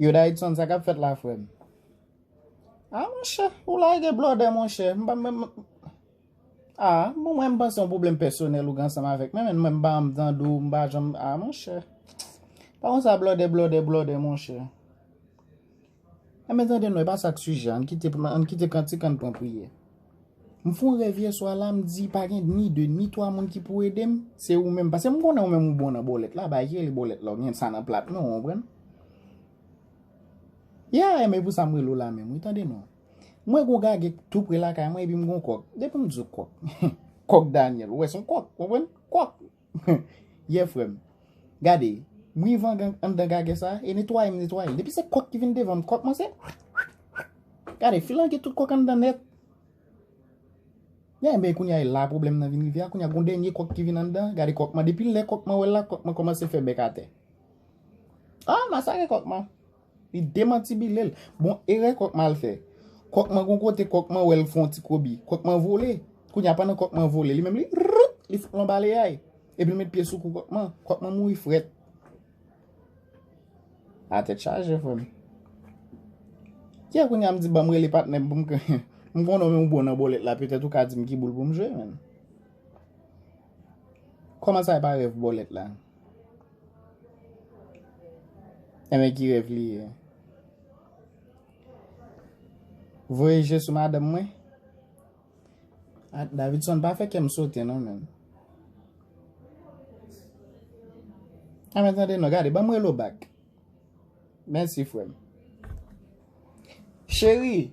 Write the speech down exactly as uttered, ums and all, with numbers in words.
Yo, Davidson, sa k ap fèt la, frè m? Ah, monchè, ou lage blòdè, monchè. M pa menm. Ah, bon, mwen, m panse yon pwoblèm pèsonèl ou gen ansanm avèk mwen, men mwen, m pa janm tande w, m pa janm. Ah, monchè. Pa konsa, blòdè, blòdè, blòdè, monchè. Enben, tande non, e pa sa k sijè. Ann kite, ann kite kantik, ann pran priyè. M fè yon rèv yè swa la, m di pa gen ni de, ni twa moun ki pou ede m, se ou menm. Paske m konnen ou menm ou bon nan bòlèt la, bagay ki rele bòlèt la, ou gen sa nan plat non, ou konprann? Ya, enben pou sa m rele w la menm, wi, tande non. Mwen gon gagè tou pre lakay mwen, epi m gon kòk. Depi m di w kòk, kòk Daniel, ou wè se yon kòk, ou konprann? Kòk. Yeah, frè m. Gade, m rive anndan gagè sa, e netwaye m netwaye l. Depi se kòk ki vin devan m, kòk mwen se. Gade, filange tout kòk anndan nèt. Ya, enben, kounye a, e la pwoblèm nan vin rive a. Kounye a, gon dènye kòk ki vin anndan. Gade kòk mwen. Depi lè kòk mwen wè l la, kòk mwen kòmanse fè bèk atè. Ah, masakre kòk mwen. Li demantibile l. Bon, erè kòk mwen al fè. Kòk mwen gon kote, kòk mwen wè l fè yon ti kobi. Kòk mwen vole. Kounye a, pandan kòk mwen vole, li menm li, rrrt, li fout l yon balayay. Epi l met pye sou kou kòk mwen. Kòk mwen mouri frèt. A tèt chaje, frè m. Kiyè kounye a m di ban m rele patnè m pou m k-, m konnen w menm ou bon nan bòlèt la, petèt ou ka di m ki boul pou m jwe, menn. Kòman sa e pa rèv bòlèt la? Enben, ki rèv li ye? Voye je sou madanm mwen. Ah, Davidson, pa fè kè m sote non, menn. Ah, men tande non, gade, ban m rele w back. Mèsi, frè m. Cheri,